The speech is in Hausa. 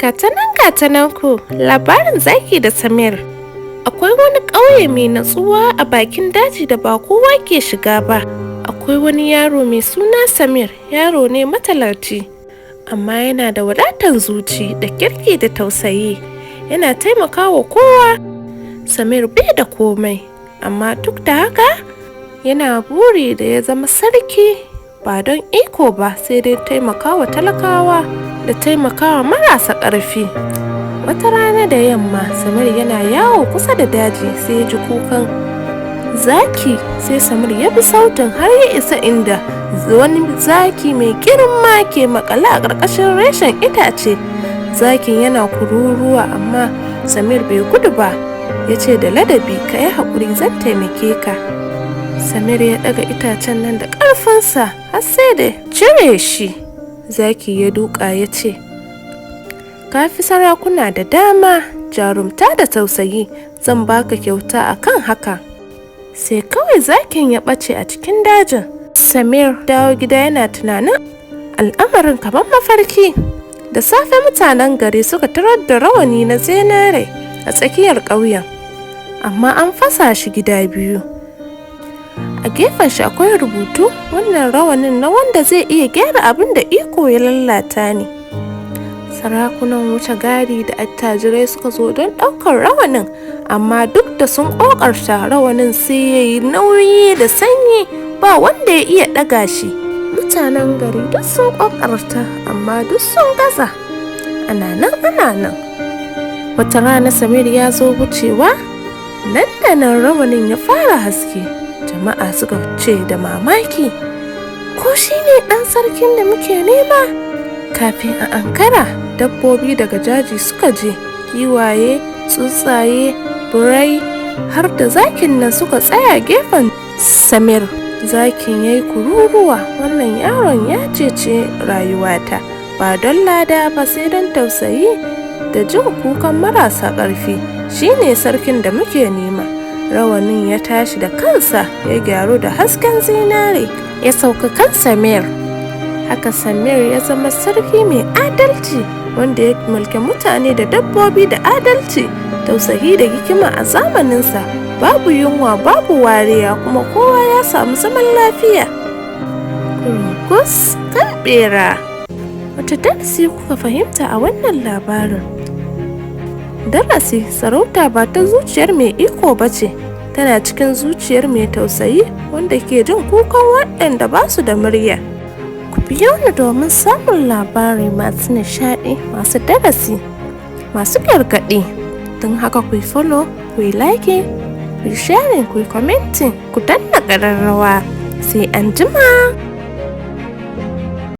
Gatanan gatanan ku labarin zaki da Samir. Akwai wani ƙauye mai natsuwa a bakin daji da ba kowa ke shiga ba. Akwai wani yaro mai suna Samir, yaro ne matalauci, amma yana da wadatar zuci da kirki da tausayi. Yana taimakawa kowa. Samir bai da komai, amma duk da haka yana buri da ya zama sarki ba don iko ba, sai dai taimakawa talakawa da taimakawa marasa ƙarfi. Wata rana da yamma, Samir yana yawo kusa da daji sai ya ji kukan zaki. Sai Samir ya bi sautin har ya isa inda wani zaki mai girma ke maƙale a ƙarƙashin reshen itace. Zakin yana kururuwa, amma Samir bai gudu ba. Ya ce da ladabi, "Ka yi haƙuri, zan taimake ka." Samir ya ɗaga itacen nan da ƙarfinsa har sai da cire shi. Zaki ya duka ya ce, "Ka fi sarakuna da dama jarumta da tausayi, zan baka kyauta a kan haka." Sai kawai zakin ya ɓace a cikin dajin. Samir dawo gida yana tunanin al'amarin kamar mafarki. Da safe mutanen gari suka tarar da rawani na zinare a tsakiyar ƙauyen, amma an fasa shi gida biyu. A gefen shi akwai rubutu, "Wannan rawanin na wanda zai iya gyara abin da iko ya lalata ne." Sarakunan wuce gadi da attajirai suka zo don ɗaukar rawanin, amma duk da sun ƙoƙarta, rawanin sai ya yi nauyi da sanyi, ba wanda ya iya ɗaga shi. Mutanen gari duk sun ƙoƙarta, amma duk sun gaza. Ana nan ana nan. Wata rana Samir ya zo wucewa, nan da nan rawanin ya fara haske. Jama'a suka ce da mamaki, "Ko shi ne ɗan sarkin da muke nema?" Kafin a ankara, dabbobi daga jaji suka je, giwaye, tsuntsaye, birai, har da zakin nan suka tsaya gefen Samir. Zakin ya yi kururuwa, "Wannan yaron ya ceci rayuwata, ba don lada ba, sai don tausayi da jin kukan marasa ƙarfi. Shi ne sarkin da muke nema." Rawanin ya tashi da kansa, ya gyaru da hasken zinare, ya sauka kan Samir. Haka Samir ya zama sarki mai adalci wanda ya mulki mutane da dabbobi da adalci, tausayi da hikima. A zamaninsa babu yunwa, babu wariya, kuma kowa ya samu zaman lafiya. Kurungus kan bera. Wata darasi kuka fahimta a wannan labarin? Darasi: sarauta ba ta zuciyar mai iko ba ce, tana cikin zuciyar mai tausayi wanda ke jin kukan waɗanda ba su da murya. Ku biyo ni domin samun labari masu nishaɗi, masu darasi, masu gargaɗi. Don haka ku yi follow, ku yi like, ku yi sharing, ku yi commenting, ku danna ƙararrawa. Sai an jima.